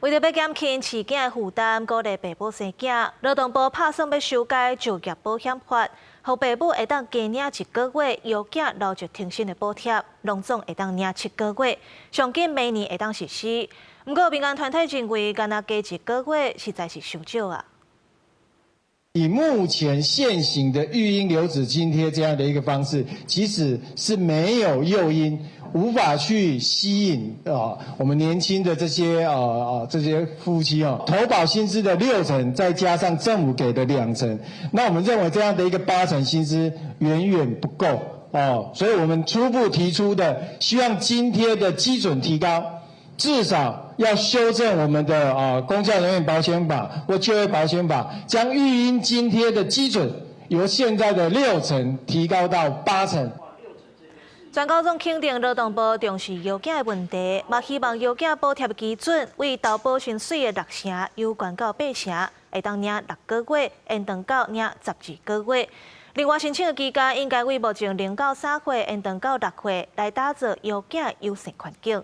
為著欲減輕飼囝的負擔，鼓勵爸母生囝，勞動部拍算欲修改就業保險法，予爸母會當加領一個月育囝留職停薪的補貼，攏總會當領7個月，上緊明年會當實施。毋過民間團體認為，干焦加一個月實在是傷少啊。以目前現行的育嬰留職津貼這樣的一個方式，其實是沒有誘因，無法去吸引啊我們年輕的這些夫妻啊，投保薪資的六成，再加上政府給的兩成，那我們認為這樣的一個八成薪資遠遠不夠哦，所以我們初步提出的，希望津貼的基準提高，至少要修正我們的啊公教人員保險法或就業保險法，將育嬰津貼的基準由現在的六成提高到八成。全國總肯定勞動部重視育囝的問題，嘛希望育囝補貼的基準為投保薪水的六成，由懸到八成，會當領六個月，延長到領12個月。另外，申請的期間應該為目前0到3歲延長到6歲，來打造育囝友善環境。